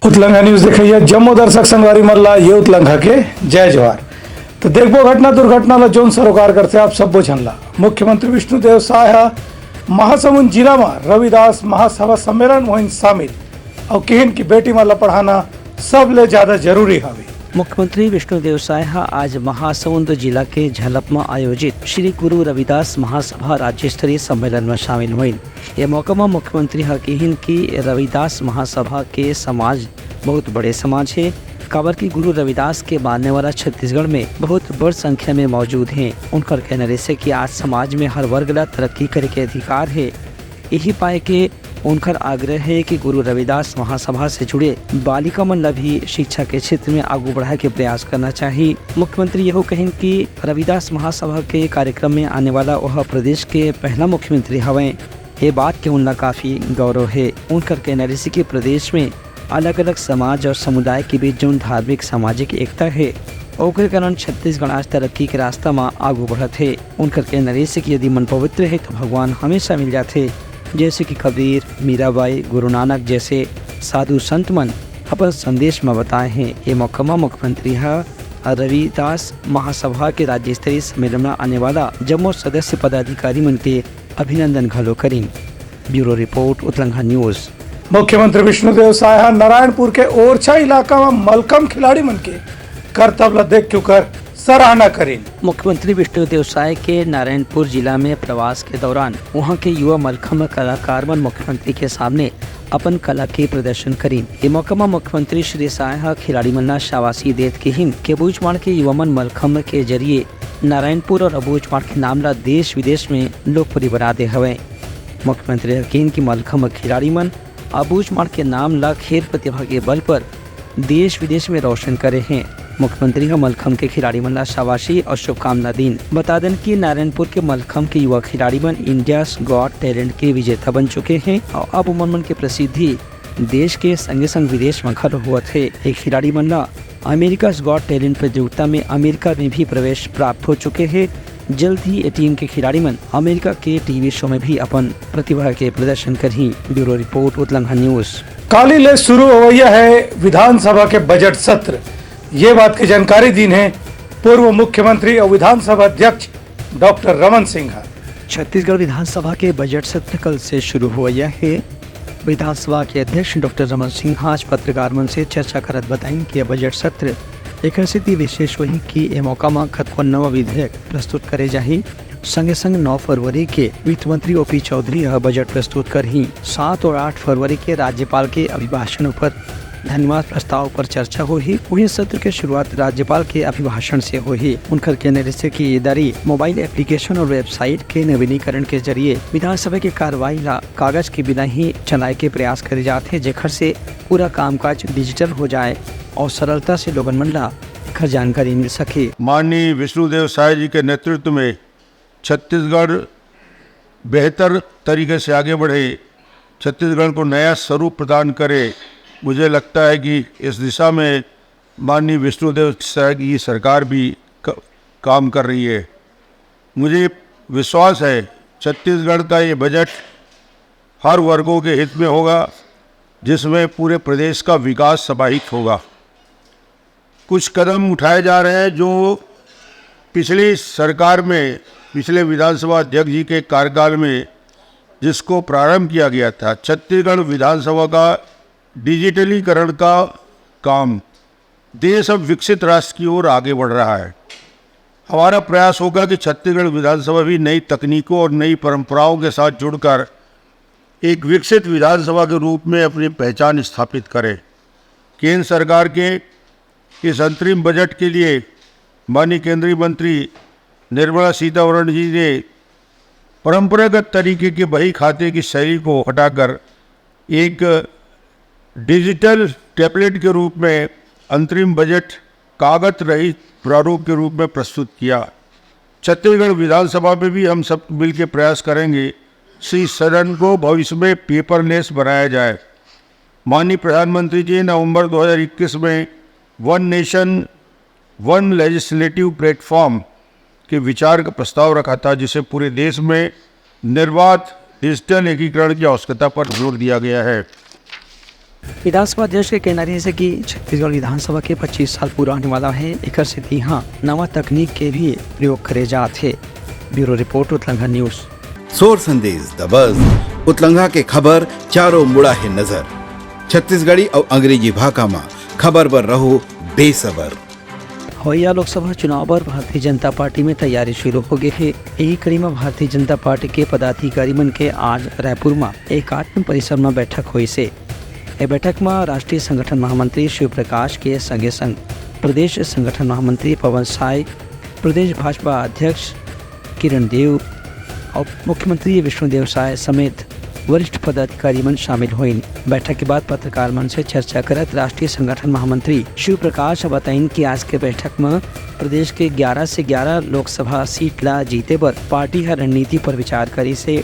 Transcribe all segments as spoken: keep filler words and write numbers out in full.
उतलंघा news देखइया जम्मो दर्शक संगवारी मन ला ये उतलंघा के जय जोहार। तो देखबो घटना दुर्घटना ला जोन सरोकार करथे आप सब्बो झन ला। मुख्यमंत्री विष्णुदेव साय ह महासमुंद जिला म रविदास महासभा सम्मेलन म होइन शामिल अउ किहिन कि बेटी मन ला पढ़ाना सबले ज्यादा जरूरी हवे। मुख्यमंत्री विष्णुदेव साय ह आज महासमुंद जिला के झलप म आयोजित श्री गुरु रविदास महासभा राज्य स्तरीय सम्मेलन म शामिल होइन। ये मौका म मुख्यमंत्री ह किहिन कि रविदास महासभा के समाज बहुत बड़े समाज हे, काबर कि गुरु रविदास के मानने वाला छत्तीसगढ़ में बहुत बड़ संख्या में मौजूद हे। उनकर कहना रहिसे कि आज समाज में हर वर्ग ला तरक्की करे के अधिकार हे। यही पाए के उनकर आग्रह हे कि गुरु रविदास महासभा से जुड़े बालिका मन ला भी शिक्षा के क्षेत्र में आगू बढ़ाए के प्रयास करना चाही। मुख्यमंत्री यहू कहिन कि रविदास महासभा के कार्यक्रम में आने वाला वह प्रदेश के पहला मुख्यमंत्री हवय। ये बात के उनला काफी गौरव हे। उनकर कहना रहिसे कि प्रदेश में अलग-अलग समाज और समुदाय के बीच जोन धार्मिक सामाजिक एकता हे, ओकरे कारण छत्तीसगढ़ आज तरक्की के रास्ता म आगू बढ़त हे। उनकर कहना रहिसे कि यदि मन पवित्र हे, तो भगवान हमेशा मिल जाथे। जैसे कि कबीर, मीराबाई, गुरु नानक जैसे साधु संत मन अपन संदेश म बताए हे। ये मौका म मुख्यमंत्री ह रविदास महासभा के राज्य स्तरीय सम्मेलन म आने वाला जम्मो सदस्य पदाधिकारी मन के अभिनंदन घलो करिन। Bureau report, Utlangha news. मुख्यमंत्री विष्णुदेव साय ह नारायणपुर के ओरछा इलाका म मलखम्भ खिलाड़ी मन के करतब ल देख के ओकर सराहना करिन। मुख्यमंत्री विष्णुदेव साय के नारायणपुर जिला में प्रवास के दौरान उहां के युवा मलखम्भ कलाकार मन मुख्यमंत्री के सामने अपन कला के प्रदर्शन करिन। ये मौका म मुख्यमंत्री श्री साय ह खिलाड़ी मन ला शाबाशी देत किहिन कि अबूझमाड़ के युवा मन मलखम्भ के जरिए नारायणपुर और अबूझमाड़ के नाम ला देश विदेश में लोकप्रिय बना दे हवय। मुख्यमंत्री ह किहिन कि मलखम्भ खिलाड़ी मन अबूझमाड़ के नाम ला खेल प्रतिभा के बल पर देश विदेश में रोशन करे हें। मुख्यमंत्री ह मलखम्भ के खिलाड़ी मन ला शाबाशी और शुभकामना दीन। बता देन कि नारायणपुर के मलखम्भ के युवा खिलाड़ी मन India's Got Talent के विजेता बन चुके हें और अब उमन मन के प्रसिद्धि देश के संगे संग विदेश म घलो होवत हे। ये खिलाड़ी मन ला America's Got Talent प्रतियोगिता में अमेरिका में भी प्रवेश प्राप्त हो चुके हे। जल्द ही ये टीम के खिलाड़ी मन अमेरिका के टीवी शो में भी अपन प्रतिभा के प्रदर्शन करही। Bureau report, Utlangha news. काली ले शुरू होवइया हे विधानसभा के बजट सत्र। ये बात के जानकारी दीन हे पूर्व मुख्यमंत्री और विधानसभा अध्यक्ष डॉक्टर रमन सिंह ह। छत्तीसगढ़ विधानसभा के बजट सत्र कल से शुरू होवइया हे। विधानसभा के अध्यक्ष डॉक्टर रमन सिंह ह आज पत्रकार मन से चर्चा करत बताइन कि ये बजट सत्र एकर सेती विशेष होही कि ए मौका म कतको नवा विधेयक प्रस्तुत करे जाही। संगे संग नौ फरवरी के वित्त मंत्री ओपी चौधरी ह बजट प्रस्तुत करही। सात और आठ फरवरी के राज्यपाल के अभिभाषण ऊपर धन्यवाद प्रस्ताव पर चर्चा होही। वहीं सत्र के शुरुआत राज्यपाल के अभिभाषण से होही। उनकर कहना रहिसे कि ये दरी मोबाइल एप्लीकेशन और वेबसाइट के नवीनीकरण के जरिए विधानसभा के कार्रवाई ला कागज के बिना ही चलाए के प्रयास करे जात हे, जेखर से पूरा कामकाज डिजिटल हो जाए और सरलता से लोगन मन ला एखर जानकारी मिल सके। माननीय विष्णुदेव साय जी के नेतृत्व में छत्तीसगढ़ बेहतर तरीके से आगे बढ़े, छत्तीसगढ़ को नया स्वरूप प्रदान करे। मुझे लगता है कि इस दिशा में माननीय विष्णुदेव साय की सरकार भी क-, काम कर रही है। मुझे विश्वास है, छत्तीसगढ़ का ये बजट हर वर्गों के हित में होगा, जिसमें पूरे प्रदेश का विकास समाहित होगा। कुछ कदम उठाए जा रहे हैं जो पिछली सरकार में, पिछले विधानसभा अध्यक्ष जी के कार्यकाल में जिसको प्रारंभ किया गया था, छत्तीसगढ़ विधानसभा का डिजिटलीकरण का काम, देश अब विकसित राष्ट्र की ओर आगे बढ़ रहा है। हमारा प्रयास होगा कि छत्तीसगढ़ विधानसभा भी नई तकनीकों और नई परंपराओं के साथ जुड़कर एक विकसित विधानसभा के रूप में अपनी पहचान स्थापित करे। केंद्र सरकार के इस अंतरिम बजट के लिए माननीय केंद्रीय मंत्री निर्मला सीतारमण जी ने परंपरागत तरीके के बही खाते की शैली को हटाकर एक डिजिटल टेम्पलेट के रूप में अंतरिम बजट कागज रहित प्रारूप के रूप में प्रस्तुत किया। छत्तीसगढ़ विधानसभा में भी हम सब मिलकर प्रयास करेंगे कि सदन को भविष्य में पेपरलेस बनाया जाए। माननीय प्रधानमंत्री जी नवंबर दो हज़ार इक्कीस में वन नेशन वन लेजिस्लेटिव प्लेटफॉर्म के विचार का प्रस्ताव रखा था, जिसे पूरे देश में निर्बाध डिजिटल एकीकरण की आवश्यकता पर जोर दिया गया है। विधानसभा अध्यक्ष के कहना रहिस हे कि छत्तीसगढ़ विधानसभा के पच्चीस साल पूरा होने वाला हे, एकर सेती इहाँ नवा तकनीक के भी प्रयोग करे जात हे। Bureau report, Utlangha news. सोर संदेश दबस, उतलंघा के खबर चारों मुड़ा हे नजर। छत्तीसगढ़ी अउ अंग्रेजी भाखा म खबर बर रहो बेसबर। होइया लोकसभा चुनाव बर भारतीय जनता पार्टी में तैयारी शुरू हो गई हे। यही कड़ी में भारतीय जनता पार्टी के पदाधिकारी मन के आज रायपुर में एकात्म परिसर में बैठक होइस हे। ए बैठक में राष्ट्रीय संगठन महामंत्री शिव प्रकाश के संगे संग प्रदेश संगठन महामंत्री पवन साय, प्रदेश भाजपा अध्यक्ष किरण देव अउ मुख्यमंत्री विष्णुदेव साय समेत वरिष्ठ पदाधिकारी मन शामिल होइन। बैठक के बाद पत्रकार मन से चर्चा करत राष्ट्रीय संगठन महामंत्री शिव प्रकाश ह बताइन कि आज के बैठक म प्रदेश के ग्यारह से ग्यारह लोकसभा सीट ला जीते बर पार्टी ह रणनीति पर विचार करिस हे।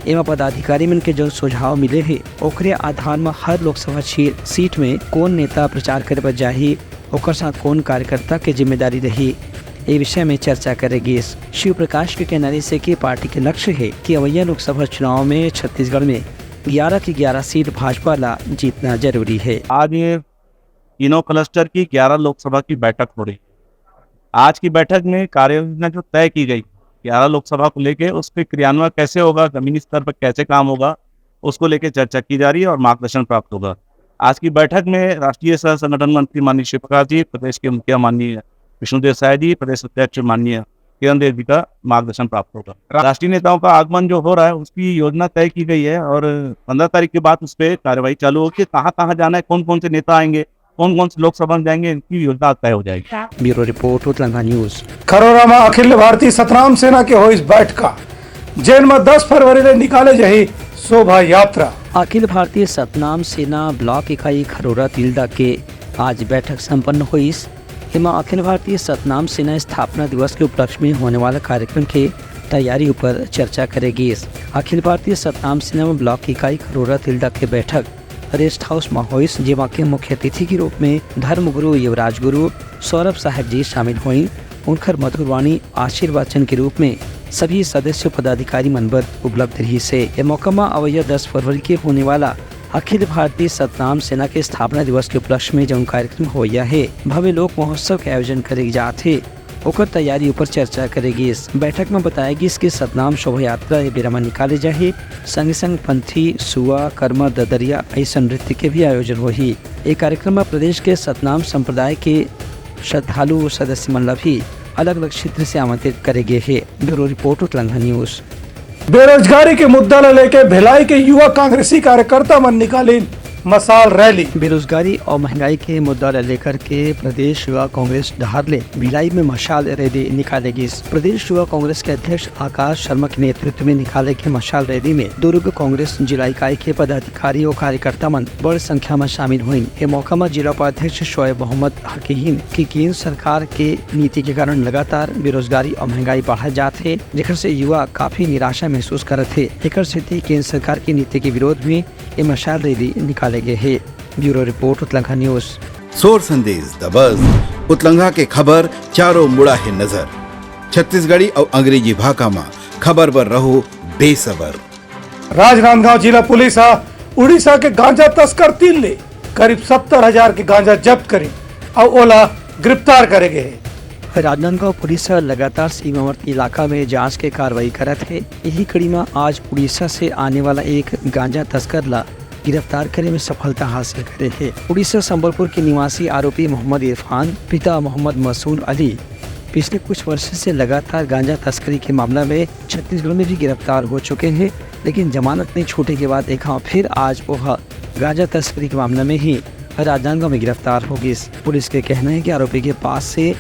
एमा पदाधिकारी मन के जो सुझाव मिले हे, ओकरे आधार म हर लोकसभा सी-, सीट में कोन नेता प्रचार करे बर जाही, ओकर साथ कोन कार्यकर्ता के जिम्मेदारी रही, ए विषय में चर्चा करे गिस। शिव प्रकाश के कहना रहिस हे कि पार्टी के लक्ष्य हे कि अवइया लोकसभा चुनाव में छत्तीसगढ़ में ग्यारह की ग्यारह सीट भाजपा ला जीतना जरूरी हे। आज ये तीनों क्लस्टर की ग्यारह लोकसभा की बैठक हो रही है। आज की बैठक में कार्य योजना जो तय की गई ग्यारह लोकसभा को लेके, उस पे क्रियान्वयन कैसे होगा, जमीनी स्तर पर कैसे काम होगा, उसको लेके चर्चा की जा रही है और मार्गदर्शन प्राप्त होगा। आज की बैठक में राष्ट्रीय सह संगठन मंत्री माननीय शिव प्रकाश जी, प्रदेश के मुखिया माननीय विष्णुदेव साय जी, प्रदेश अध्यक्ष माननीय किरण देव जी का मार्गदर्शन प्राप्त होगा। राष्ट्रीय नेताओं का आगमन जो हो रहा है, उसकी योजना तय की गई है और पन्द्रह तारीख के बाद उस पर कार्रवाई चालू होगी। कहाँ कहाँ जाना है, कौन कौन से नेता आएंगे, कौन कौन से लोकसभा में जाएंगे, इनकी योजना तय हो जाएगी। Bureau report, Utlangha news. Kharora में अखिल भारतीय सतनाम सेना के होइस बैठका, जेन में दस फरवरी ले निकाले जाही शोभा यात्रा। अखिल भारतीय सतनाम सेना ब्लॉक इकाई खरोरा तिल्दा के आज बैठक संपन्न होइस। एमा अखिल भारतीय सतनाम सेना स्थापना दिवस के उपलक्ष्य में होने वाला कार्यक्रम के तैयारी ऊपर चर्चा करे गिस। अखिल भारतीय सतनाम सेना ब्लॉक इकाई खरोरा तिल्दा के बैठक रेस्ट हाउस म होइस, जेमा के मुख्य अतिथि के रूप में धर्मगुरु युवराज गुरु सौरभ साहेब जी शामिल होइन। उनकर मधुरवाणी आशीर्वचन के रूप में सभी सदस्य पदाधिकारी मन बर उपलब्ध रहिस हे। ए मौका म अवइया दस फरवरी के होने वाला अखिल भारतीय सतनाम सेना के स्थापना दिवस के उपलक्ष्य में जौन कार्यक्रम होइया हे, भव्य लोक महोत्सव के आयोजन करे जात हे, ओकर तैयारी ऊपर चर्चा करे गिस। बैठक में बताया गिस कि सतनाम शोभा यात्रा ए बेरा में निकाले जाही। संगे संग पंथी, सुआ, कर्मा, ददरिया अइसन नृत्य के भी आयोजन होही। ए कार्यक्रम में प्रदेश के सतनाम संप्रदाय के श्रद्धालु सदस्य मन ला भी अलग-अलग क्षेत्र से आमंत्रित करे गे हे। Bureau report, Utlangha news. बेरोजगारी के मुद्दा ल लेके भिलाई के युवा कांग्रेसी कार्यकर्ता मन निकालिन मशाल रैली। बेरोजगारी अउ महंगाई के मुद्दा ल लेकर के प्रदेश युवा कांग्रेस डहार ले भिलाई में मशाल रैली निकाले गिस। प्रदेश युवा कांग्रेस के अध्यक्ष आकाश शर्मा के नेतृत्व में निकाले गे मशाल रैली में दुर्ग कांग्रेस जिला इकाई के पदाधिकारी अउ कार्यकर्ता मन बड़ संख्या में शामिल होइन। ए मौका म जिला उपाध्यक्ष शोएब मोहम्मद ह किहिन कि केंद्र सरकार के नीति के कारण लगातार बेरोजगारी अउ महंगाई बढ़त जात हे, जेकर से युवा काफी निराशा महसूस करत हे। एकर सेती केंद्र सरकार के नीति के विरोध में ए मशाल रैली निकाले गे हे। Bureau report, Utlangha news. सोर संदेश दबस, उतलंघा के खबर चारों मुड़ा हे नजर। छत्तीसगढ़ी अउ अंग्रेजी भाखा म खबर बर रहो बेसबर। राजनांदगांव जिला पुलिस ह उड़ीसा के गांजा तस्कर तीर ले करीब सत्तर हजार के गांजा जब्त करिन अउ ओला गिरफ्तार करे गे हे। राजनांदगांव पुलिस ह लगातार सीमावर्ती इलाका में जांच के कार्रवाई करत हे। यही कड़ी म आज उड़ीसा से आने वाला एक गांजा तस्कर ला गिरफ्तार करे में सफलता हासिल करे हे। उड़ीसा संबलपुर के निवासी आरोपी मोहम्मद इरफान, पिता मोहम्मद मसूद अली, पिछले कुछ वर्ष से लगातार गांजा तस्करी के मामला में छत्तीसगढ़ में भी गिरफ्तार हो चुके हे, लेकिन जमानत में छूटे के बाद एक फिर आज ओह गांजा तस्करी के मामला में ही राजनांदगांव में गिरफ्तार हो गिस। पुलिस के कहना हे कि आरोपी के पास से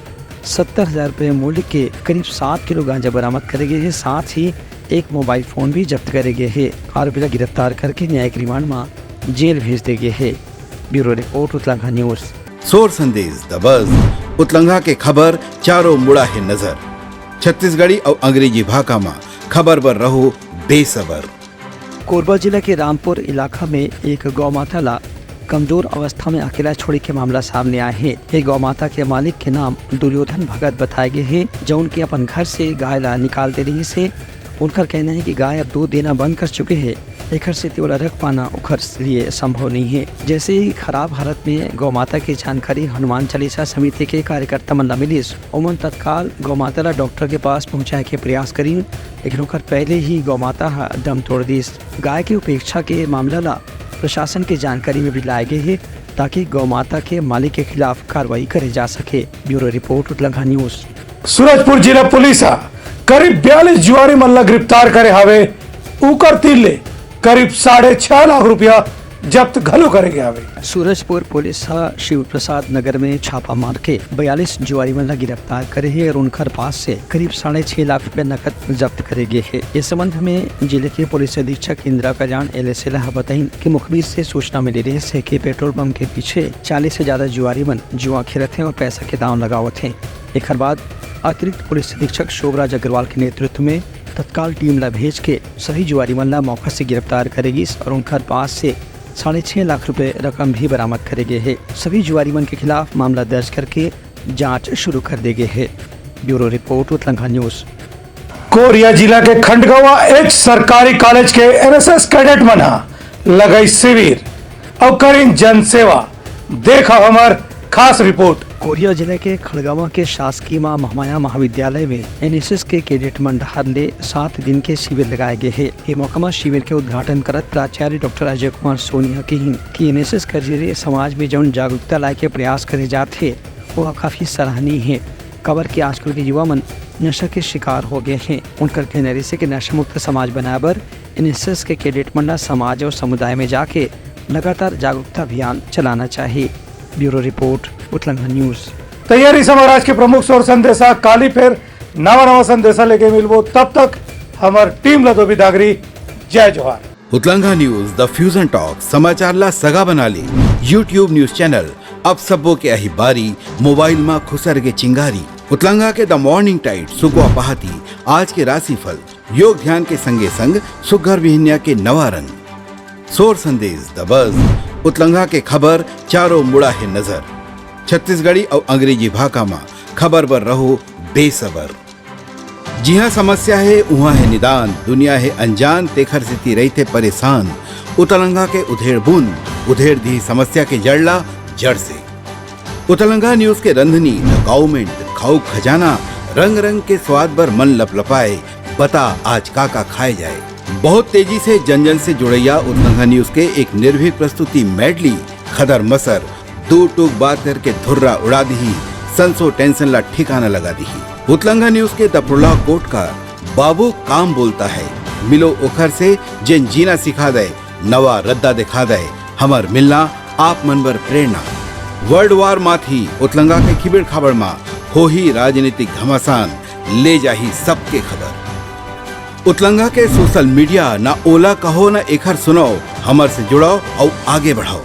सत्तर हजार रुपये मूल्य के करीब सात किलो गांजा बरामद करे गे हे, साथ ही एक मोबाइल फोन भी जब्त करे गे हे। आरोपी ला गिरफ्तार करके न्यायिक रिमांड म जेल भेज दे गे हे। Bureau report, Utlangha news. सोर संदेश दबस, उतलंघा के खबर चारों मुड़ा हे नजर। छत्तीसगढ़ी अउ अंग्रेजी भाखा म खबर बर रहो बेसबर। कोरबा जिला के रामपुर इलाका में एक गौ माता ला कमजोर अवस्था में अकेला छोड़े के मामला सामने आए हे। ये गौ माता के मालिक के नाम दुर्योधन भगत बताए गे हे, जौन के अपन घर से गाय ला निकाल दे रहिस हे उनकर कहना है कि गाय अब दूध देना बंद कर चुके हे, एखर सेती ओला रख पाना ओखर लिए संभव नहीं है। जैसे ही खराब हालत में गौ माता की जानकारी हनुमान चालीसा समिति के कार्यकर्ता मन ला मिलिस, ओमन तत्काल गौ माता ला डॉक्टर के पास पहुंचाए के प्रयास करिन, लेकिन ओकर पहले ही गौ माता ह दम तोड़ दिस। गाय के उपेक्षा के मामला ला प्रशासन के जानकारी में भी लाए गए हे, ताकि गौ माता के मालिक के खिलाफ कार्रवाई करे जा सके। Bureau report, Utlangha news. Surajpur जिला पुलिस ह करीब बयालीस जुआरी मन ला गिरफ्तार करे हावे, उकर तीर ले करीब साढ़े छह लाख रुपया जब्त घलो करे गे हावे। सूरजपुर पुलिस ह शिव प्रसाद नगर में छापा मार के बयालीस जुआरी मन ला गिरफ्तार करे हे और उनकर पास से करीब साढ़े छह लाख रुपया नकद जब्त करे गे हे। इस संबंध में जिले के पुलिस अधीक्षक इंदिरा कल्याण एलएसएल ह बताइन कि मुखबिर से सूचना मिले रहिस हे कि पेट्रोल पंप के पीछे चालीस से ज्यादा जुआरी मन जुआ खेलत हे और पैसा के दांव लगावत हे। एखर बाद अतिरिक्त पुलिस अधीक्षक शोभराज अग्रवाल के नेतृत्व में तत्काल टीम ला भेज के सभी जुआरी मन ला मौका से गिरफ्तार करे गिस और उनकर पास से साढ़े छह लाख रुपए रकम भी बरामद करे गे हे। सभी जुआरी मन के खिलाफ मामला दर्ज करके जांच शुरू कर दे गे हे। Bureau report, Utlangha news. Koriya जिला के खंडगावा एच सरकारी कॉलेज के एनएसएस कैडेट मन ह लगई शिविर अउ करिन जनसेवा। देखव हमर खास रिपोर्ट। कोरिया जिले के खड़गवां के शासकीय मां महामाया महाविद्यालय में एनएसएस के कैडेट मन डहार ले सात दिन के शिविर लगाए गए हे। ये मौका म शिविर के उद्घाटन करत प्राचार्य डॉक्टर अजय कुमार सोनी ह कहिन कि एनएसएस के जरिए समाज में जौन जागरूकता लाए के प्रयास करे जात हे, वो काफी सराहनीय हे, काबर कि आजकल के युवा मन नशा के शिकार हो गए हैं। उनकर कहना रहिसे कि नशा मुक्त समाज बनाए बर एनएसएस के कैडेट मन ला समाज और समुदाय में जाके लगातार जागरूकता अभियान चलाना चाहिए। Bureau report, Utlangha news. तैयारी से महाराज के प्रमुख शोर संदेशा, काली फेर नवा नवा संदेशा लेके मिलबो, तब तक हमर टीम ला दो बिदागरी। जय जोहार। उतलंघा न्यूज, द फ्यूजन टॉक, समाचार ला सगा बना ले। YouTube न्यूज चैनल, अब सबो के आही बारी, मोबाइल मा खुसर के चिंगारी। उतलंघा के द मॉर्निंग टाइड, सुकवा पहाती, आज के राशिफल, योग ध्यान के संगे संग सुग्घर बिहनिया के नवा रंग। सोर संदेश, द बज, उतलंघा के खबर, चारों मुड़ा हे नजर। छत्तीसगढ़ी अउ अंग्रेजी भाखा मा खबर बर रहो बेसबर। जिहाँ समस्या हे, उहाँ हे निदान, दुनिया हे अनजान, तेखर सेती रहिथे परेशान। उतलंघा के उधेड़ बूंद, उधेड़ दिही समस्या के जड़ ला जड़ से। उतलंघा न्यूज के रंधनी, द काउमेंट, खाऊ खजाना, रंग रंग के स्वाद बर मन लपलपाए, बता आज का का खाए जाए। बहुत तेजी से जन जन से जुड़ैया उतलंघा न्यूज के एक निर्भीक प्रस्तुति मेडली, खदर मसर, दू टूक बात करके धुर्रा उड़ा दिही, संसो टेंशन ला ठिकाना लगा दिही। उतलंघा न्यूज के द प्रोलॉग कोट का बाबू काम बोलता है, मिलो ओखर से जेन जीना सिखा दे, नवा रद्दा दिखा दे, हमर मिलना आप मन बर प्रेरणा। वर्ल्ड वार माथी उतलंघा के खिबिड़ खाबड़ मा होही राजनीतिक घमासान, ले जाही सबके खबर। उतलंघा के सोशल मीडिया, ना ओला कहो ना एखर सुनाओ, हमर से जुड़ाओ अउ आगे बढ़ाओ।